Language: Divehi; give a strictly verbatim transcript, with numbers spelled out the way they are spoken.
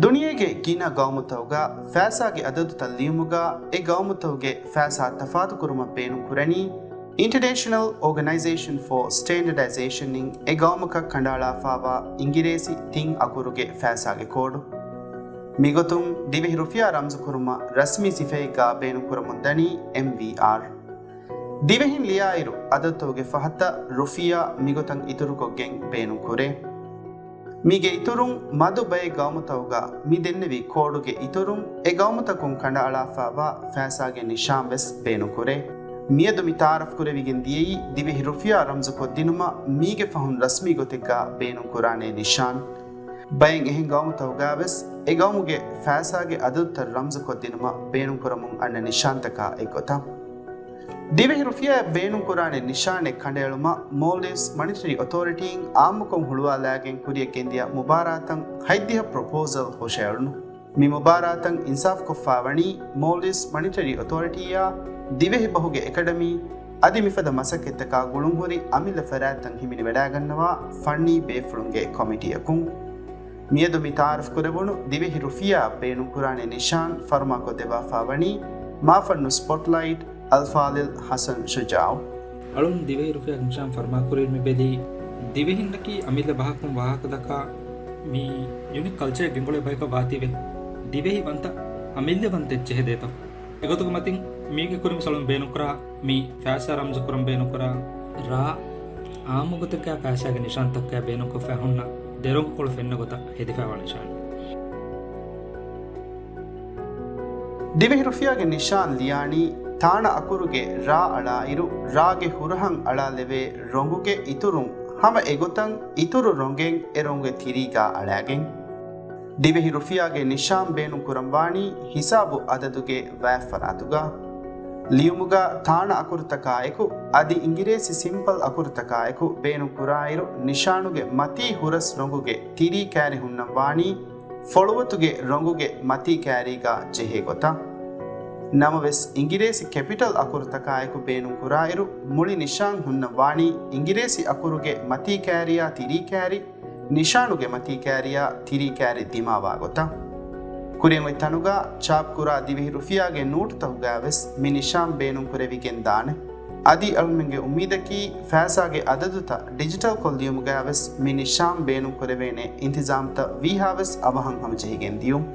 ދުނިޔޭގެ ގިނަ ގައުމުތަކުގަ ފައިސާގެ އަދަދުތައް ލިޔުމުގަ އެ ގައުމުތަކުގެ ފައިސާ ތަފާތުކުރުމަށް ބޭނުންކުރަނީ International Organization for Standardization އިން އެ ގައުމަކަށް ކަނޑައަޅާފައިވާ އިނގިރޭސި ތިން އަކުރުގެ ފައިސާގެ ކޯޑު. މިގޮތުން ދިވެހި ރުފިޔާ ރަމްޒުކުރުމަށް ރަސްމީ ސިފައެއްގަ ބޭނުންކުރަމުން ދަނީ އެމްވީއާރް. ދިވެހިން ލިޔާއިރު، އަދަދުތަކުގެ ފަހަތަށް ރުފިޔާ މިގޮތަށް އިތުރުކޮށްގެން ބޭނުންކުރޭ. މީގެ އިތުރުން، މަދު ބައެއް ގައުމުތަކުގަ މި ދެންނެވި ކޯޑުގެ އިތުރުން، އެ ގައުމުތަކުން ކަނޑައަޅާފައިވާ ފައިސާގެ ނިޝާން ވެސް ބޭނުންކުރޭ. މިއަދު މި ތައާރަފްކުރެވިގެން ދިޔައީ، ދިވެހި ރުފިޔާ ރަމްޒުކޮށްދިނުމަށް މީގެ ފަހުން ރަސްމީ ގޮތެއްގަ ބޭނުންކުރާނެ ނިޝާން. ބައެއް އެހެން ގައުމުތަކުގަވެސް އެ ގައުމުގެ ފައިސާގެ އަދަދުތައް ރަމްޒުކޮށްދިނުމަށް ބޭނުންކުރަމުން އަންނަ ނިޝާންތަކާ އެއްގޮތަށް. ދިވެހި ރުފިޔާއަށް ބޭނުންކުރާނެ ނިޝާނެއް ކަނޑައެޅުމަށް މޯލްޑިވްސް މަނިޓަރީ އޮތޯރިޓީއިން އާއްމުކޮށް ހުޅުވާލާގެން ކުރިއަށް ގެންދިޔަ މުބާރާތަށް ހަތްދިހަ ޕްރޮޕޯސަލް ހުށައެޅުނު. މި މުބާރާތަށް އިންސާފްކޮށްފައިވަނީ މޯލްޑިވްސް މަނިޓަރީ އޮތޯރިޓީއާ، ދިވެހިބަހުގެ އެކަޑަމީ އަދި މިފަދަ މަސައްކަތްތަކާ ގުޅުންހުރި އަމިއްލަ ފަރާތްތައް ހިމެނިވަޑައިގަންނަވާ ފަންނީ ބޭފުޅުންގެ ކޮމިޓީއަކުން. މިއަދު މި ތައާރަފްކުރެވުނު ދިވެހި ރުފިޔާއަށް ބޭނުންކުރާނެ ނިޝާން ފަރުމާކޮށްދެއްވާފައިވަނީ މާފަންނު ސްޕޮޓްލައިޓް އަލްފާޟިލް ޙަސަން ޝުޖާޢު. އަޅުން ދިވެހި ރުފިޔާގެ ނިޝާން ފަރުމާކުރީ މި ބެލީ، ދިވެހިންނަކީ އަމިއްލަ ބަހަކުން ވާހަކަދައްކާ މި ޔުނިކް ކަލްޗަރެއް ގެންގުޅޭ ބަޔަކަށް ވާތީވެ، ދިވެހި ވަންތަ އަމިއްލަ ވަންތައް ޖެހޭ ދޭތޯ. އެގޮތުގެ މަތިން މީގެ ކުރިން މިސާލުން ބޭނުންކުރާ މި ފައިސާ ރަމްޒުކުރަން ބޭނުންކުރާ ރާ އާއްމުގޮތެއްގަ ފައިސާގެ ނިޝާންތަކުގަ ބޭނުންކޮށްފައި ހުންނަ ދެރޮނގުކޮޅު ފެންނަ ގޮތަށް ހެދިފައިވާ ނިޝާން. ދިވެހި ރުފިޔާގެ ނިޝާން ލިޔާނީ ތާނަ އަކުރުގެ ރާ އަޅާއިރު، ރާގެ ހުރަހަށް އަޅާލެވޭ ރޮނގުގެ އިތުރުން ހަމަ އެގޮތަށް އިތުރު ރޮނގެއް އެ ރޮނގުގެ ތިރީގަ އަޅާގެން. ދިވެހި ރުފިޔާގެ ނިޝާން ބޭނުންކުރަންވާނީ ހިސާބު އަދަދުގެ ވައިފަރާތުގަ. ލިޔުމުގަ ތާނަ އަކުރުތަކާއެކު، އަދި އިނގިރޭސި ސިމްޕަލް އަކުރުތަކާއެކު ބޭނުންކުރާއިރު، ނިޝާނުގެ މަތީ ހުރަސް ރޮނގުގެ ތިރީ ކައިރި ހުންނަންވާނީ ފޮޅުވަތުގެ ރޮނގުގެ މަތީ ކައިރީގަ ޖެހޭ ގޮތަށް. ނަމަވެސް، އިނގިރޭސި ކެޕިޓަލް އަކުރުތަކާއެކު ބޭނުންކުރާއިރު، މުޅި ނިޝާން ހުންނަންވާނީ އިނގިރޭސި އަކުރުގެ މަތީ ކައިރިއާ ތިރީ ކައިރި، ނިޝާނުގެ މަތީ ކައިރިއާ ތިރީ ކައިރި ދިމާވާ ގޮތަށް. ކުރިއަށް އޮތް ތަނުގަ ޗާޕްކުރާ ދިވެހި ރުފިޔާގެ ނޫޓުތަކުގަވެސް މި ނިޝާން ބޭނުންކުރެވިގެން ދާނެ. އަދި އަޅުމެންގެ އުއްމީދަކީ ފައިސާގެ އަދަދުތައް ޑިޖިޓަލްކޮށްލިޔުމުގަވެސް މި ނިޝާން ބޭނުންކުރެވޭނެ އިންތިޒާމްތައް ވީހާވެސް އަވަހަށް ހަމަޖެހިގެން ދިޔުން.